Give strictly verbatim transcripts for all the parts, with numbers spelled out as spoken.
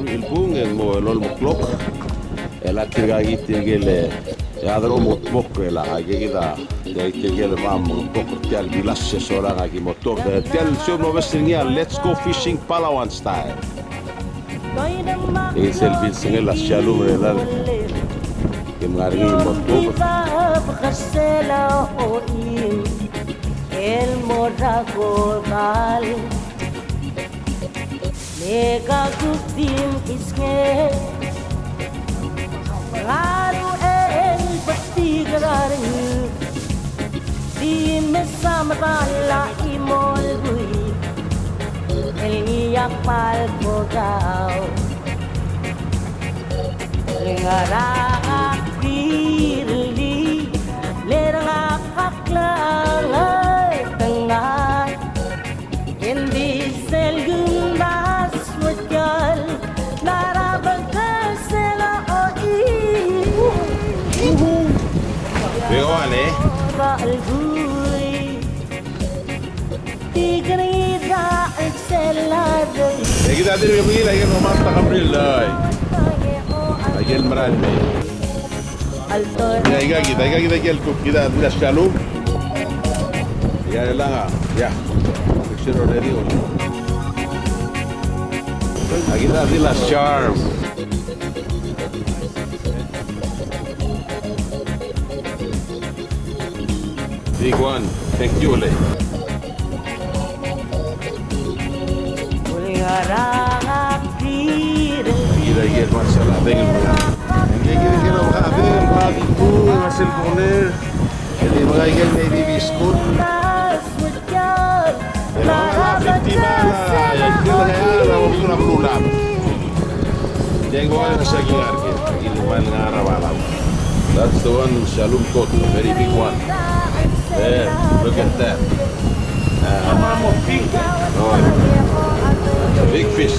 Ilbung e ng mo elolem el klok. E a tirka kid tirke el, e a debo mo kldmokl el a, aika kid a, tirke el bam el klok er tia el bilas e solang a ki mo tuobed. Tia el show mo mes er ngii a Let's Go Fishing Palauan Style. E sel bilsengel a Shalom er a elechang. Ke mngar er ngii mo tuobed. El mo er a kodall. Me ka kuk di mkisngel. Ngar er ngii el betik er a renguk. Di mesa meral a chimo el buik el ngii a kmal kodall. Ngar er a kirel, le er ngak a klengar er a tengai. Engdi sel kumdasu er tial, ngar er a bek el sel ochil. Beoale. E kid a dirk mengil a ikel Romart a Gabriel, ai. A ikel mera el mei. Ia, aika kid, aika kid a ikel kuk, kid a di el Shalom. Ia, elechang, ia. Picture already, o. A kid a di el Charm. Big one. Thank you, le. Kid a ikel Marshall a dengel mla. Ngike kid a ikel mla, dengel mla, di tu, Marshall corner. Kede mla ikel Navy biscuit. That's the one Shalom caught, very big one. There, look at that. Ah. Oh, big fish.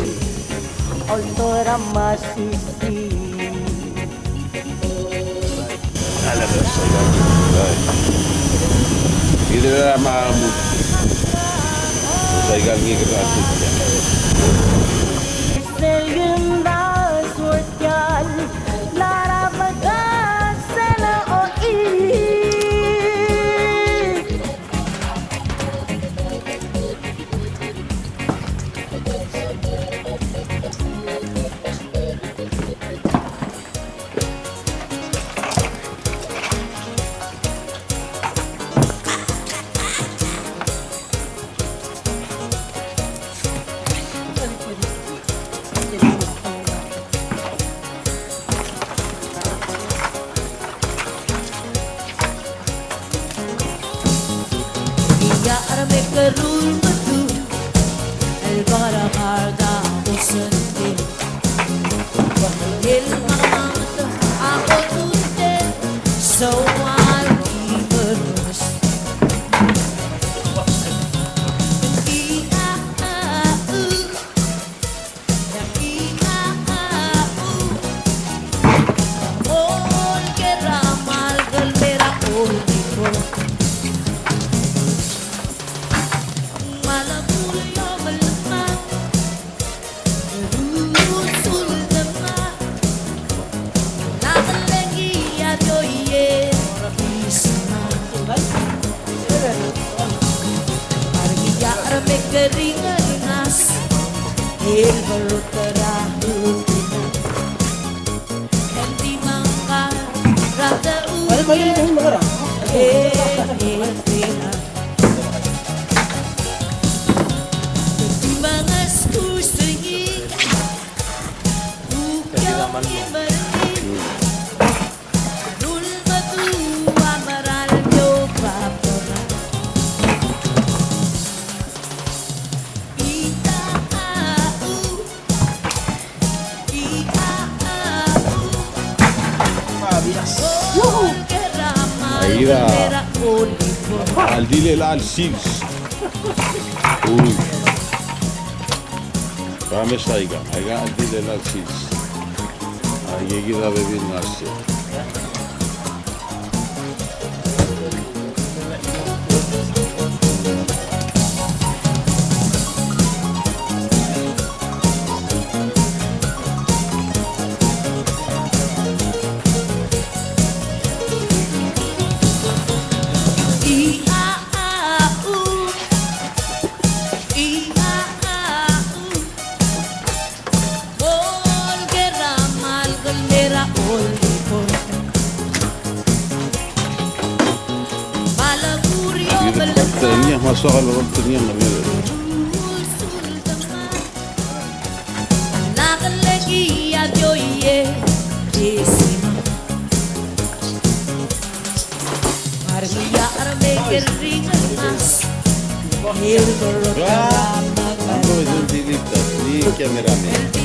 Aika a, a, el di el chelecha el sils. Ui. Ka mesa aika, aika el di el chelecha el sils. Aika kid a bebil el ngar er sei. A soak el oltobed er ngii a Ngeriar. Ang ko el delete, di cameraman.